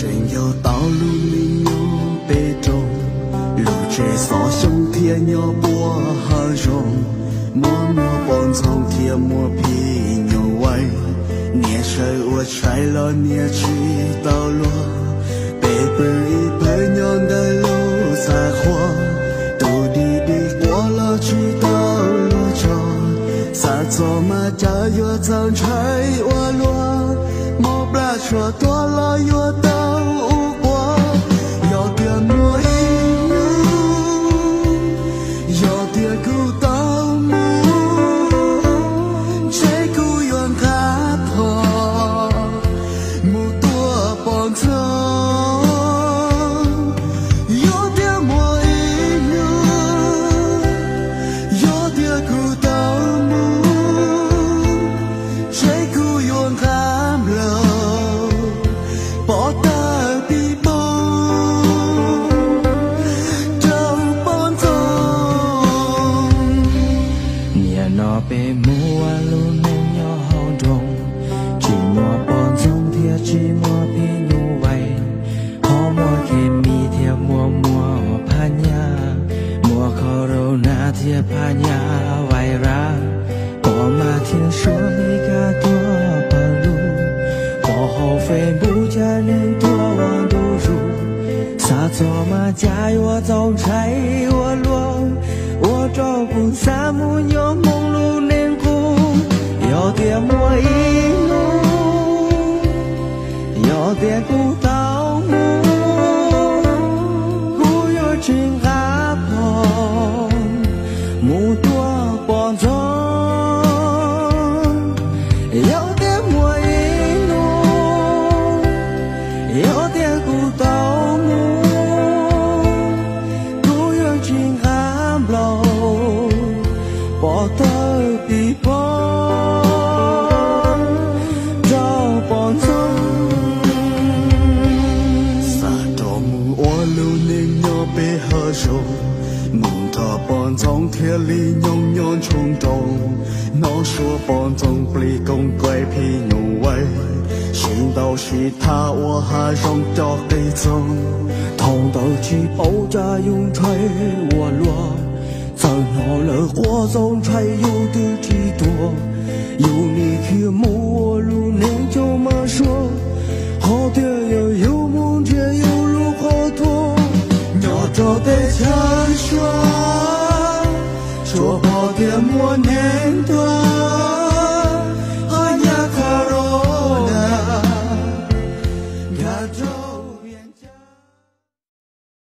Tseem yog tau lub neej nyob pem roob, lub tsev xov xyoob thiab nyob puag hav zoov, muaj muaj poj ntxoog thiab muaj phim nyuj vais. Niaj sawv ua tshais los niaj tsis tau luag, peb pw ib pawg nyob ntawm lub txaj qhua. Tus dig dig quav los tsis tau lub tso, xav txog mas cas yuav txaus ntshai ua luaj. Mob plab tshuaj tuag los yuav tau ua quas. Yog tias muaj ib hnub, yog tias kuv tau mus, ntshe kuv yuav nqa phom mus tua poj ntxoog. Yog tias muaj ib hnub, yog tias kuv tau mus, ntshe kuv yuav nqa nplooj pov tawm pis poog rau poj ntxoog. Niaj no peb muaj lub neej nyob hauv nroog, tsis muaj poj ntxoog thiab tsis muaj phim nyuj vais, ho muaj khes mis thiab muaj muaj phab nyaj, muaj corona thiab phab nyaj virus. Pom mas thiaj suav li kab tuag pawg lug, pom hauv Facebook cov neeg tuag ua ntu zus, xav txog mas cas yuav txaus ntshai ua luaj, ua rau kuv xav mus nyob moo lub neej qub. Yog tias muaj ib hnub, yog tias kuv tau mus, kuv yuav tsis nqa phom mus tua poj ntxoog. Yog tias muaj ib hnub, yog tias kuv tau mus, kuv yuav tsis nqa nplooj pov tawm pis poog rau poj ntxoog. Xav rov mus ua lub neej nyob pem hav zoov, mus nrog poj ntxoog thiaj li nyob nyob ntsoo nroo, hnov suab poj ntxoog plig koom kaim phim nyuj vais, sib ntaus sib tham ua hav zoov cov qis txoog. Thaum ntawd tsis paub cas yus ntshai ua luaj, txawm hnov lawv quaj txaus ntshai yus twb tsis tuag. Yus nim khiav mus ua lub neej coj mas suav, qhov tiag yog yus mus nrhiav yus lub qhov tuag. Nyob rau teb chaws suav, tsuas pom tias muaj neeg tuag, qhov nyab corona nkag rau